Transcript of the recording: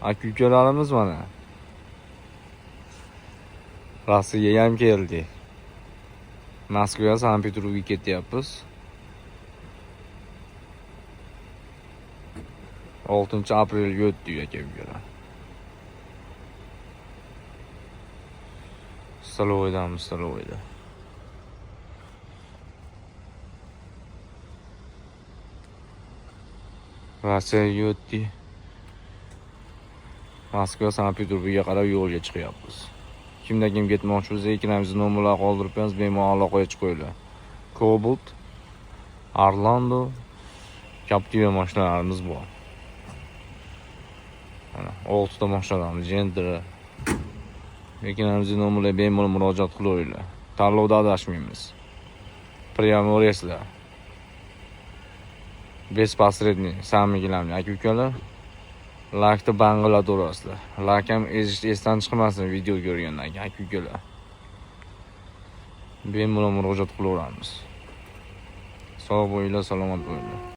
Aka ukalarimiz mana. Rossiyaga ham keldik. Moskvaga, Sankt-Peterburgga ketyapmiz. 6 aprelga o'tdik aka ukalar. Stolovoydamiz, stolovoyda. Rossiyaga o'tdik. Moskva, Sankt-Peterburgga qarab yo'lga chiqyapmiz. Kimda kim ketmoqchi bo'lsa, ikkalamizni nomerlar qoldirib qo'yamiz, bemalol aloqaga chiqinglar. Cobalt, Orlando, Captiva mashinalarimiz bor. Mana 6 ta mashinalarimiz, Gentra. Ikkalamizni nomerlar bemalol murojaat qilaveringlar. Tanlovda adashmaymiz. Прямой reyslar. Без посредник, самый главный aka ukalar. Laykni bang'ilaverasizlar. Layk ham esdan chiqmasin video ko'rgandan keyin aka ukalar. Bemalol murojaat qilaveramiz. Sog' bo'linglar, salomat bo'linglar.